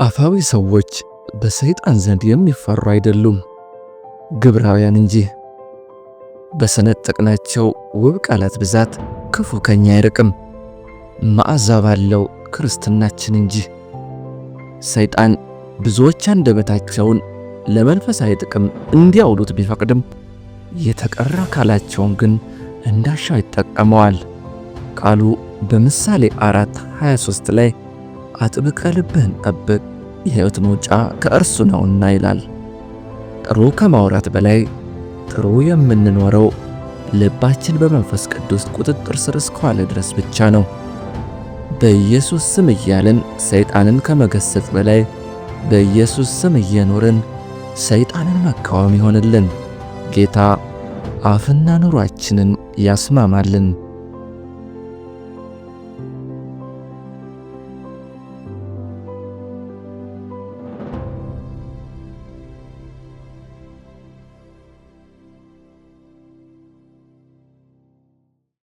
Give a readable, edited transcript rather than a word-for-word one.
አፋዊ ሰዎች በሰይጣን ዘንድ የሚፈሩ አይደሉም፣ ግብራውያን እንጂ። በሰነጠቅናቸው ውብ ቃላት ብዛት ክፉ ከኛ አይርቅም፣ መዓዛ ባለው ክርስትናችን እንጂ። ሰይጣን ብዙዎች አንደበታቸውን ለመንፈሳዊ ጥቅም እንዲያውሉት ቢፈቅድም የተቀረ አካላቸውን ግን እንዳሻው ይጠቀመዋል። ቃሉ በምሳሌ 4:23 ላይ አጥብቀህ ልብህን ጠብቅ፣ የሕይወት መውጫ ከእርሱ ነውና ይላል። ጥሩ ከማውራት በላይ ጥሩ የምንኖረው ልባችን በመንፈስ ቅዱስ ቁጥጥር ስር እስከዋለ ድረስ ብቻ ነው። በኢየሱስ ስም እያልን ሰይጣንን ከመገሰጽ በላይ በኢየሱስ ስም እየኖርን ሰይጣንን መቃወም ይሆንልን። ጌታ አፍና ኑሯችንን ያስማማልን።